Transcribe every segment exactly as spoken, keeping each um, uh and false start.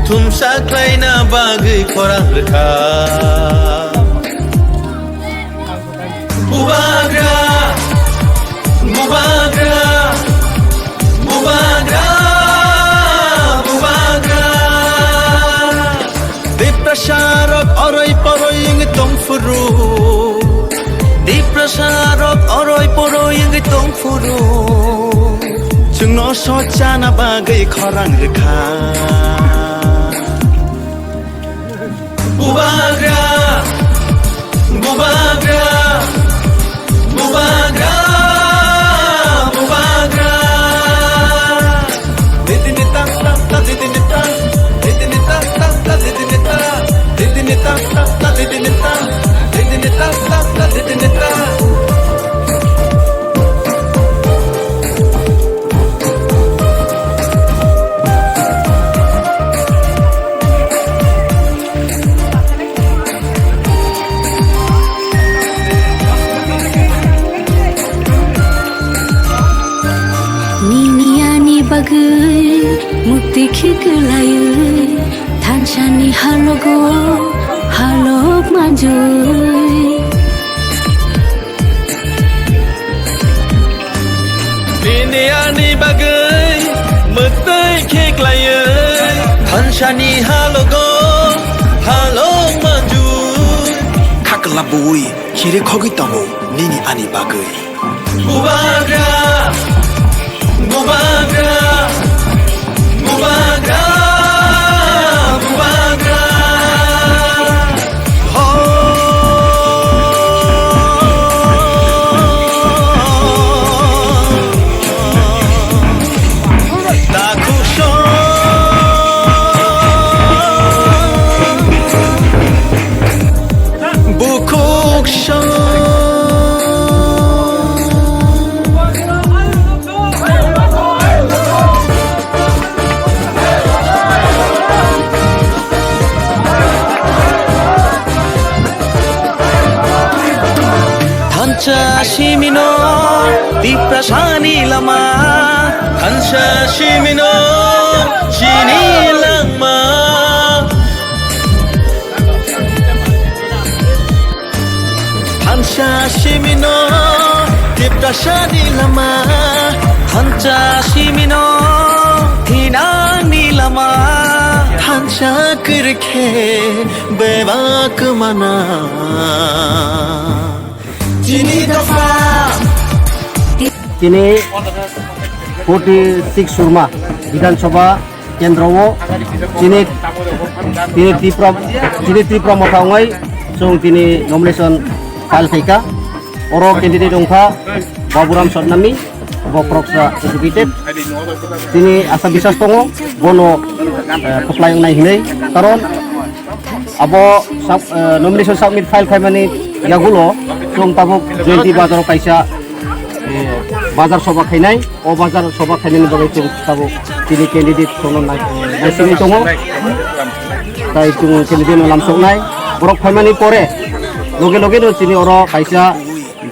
Thumsa khlaina bagwi khorang rwkha. Bubagra, bubagra, bubagra, bubagra. Tiprasa rok oroi poroi wngwi tong phuru. Tiprasa rok oroi poroi wngwi tong phuru. Chwngno sochana bagwi khorang rwkha. Bubagra, bubagra, bubagra, bubagra. Didini ta ta ta, didini ta, didini ta ta ta, didini ta, didini ta ta ta, didini ta, didini ta ta ta, didini ta. Nini ani bagwi mukti khiklaiwi thansani halogo halok manjui. Nini ani bagwi mwtwi khiklaiwi thansani halogo halok manjui. Khakla bui khiri khogwi tongo nini ani bagwi. Bubagra, bubagra, bubagra, bubagra. Thansa simino Tiprasani lama, thansa simino chini langma. Thansa simino Tiprasani lama, thansa simino thinangni lama, thansa kwrwikhe bebak mana. Chini dopha. Chini forty six Surma Bidhan Sabha Kendro o chini, chini Tripura, chini Tripura Motha wngwi chwng chini nomination file khaikha. Oro candidate wngkha Baburam Sotnami, bo Khoroksa educated. Chini asa biswas tongo, bono, eh, kwplai wngnai hinwi. Karon abo sub-, eh, nomination submit file khaimani yagulo chwng tabuk Jayanti Bazar o kaisa, eh, bazar sabha khainai. O bazar sabha khainani bagwi chwng tabuk chini candidate kono nai-, eh, naisingwi tongo. Tai chwng candidate no lamsoknai. Borok phaimani pore loge loge no chini oro kaisa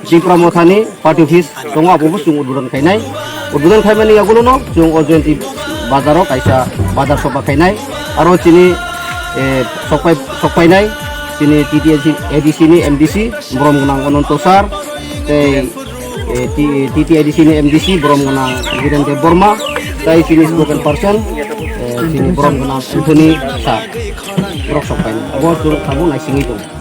Tipra Mothani party office tongo, abo bo chwng udbodon khainai. Udbodon khaimani yagulo no chwng o Jayanti bazar o kaisa bazar sabha khainai. Aro chini, eh, sokpai, sokpainai chini T T A D C ni M D C borom gwnang Ananto sir, tei eh, T-, T T A D C ni M D C borom gwnang Biren Deb Borma, tai chini spokesperson, eh, chini borom gwnang Anthony Sir. Borok sok pai. Abo chwng tabuk naisingwi tongo.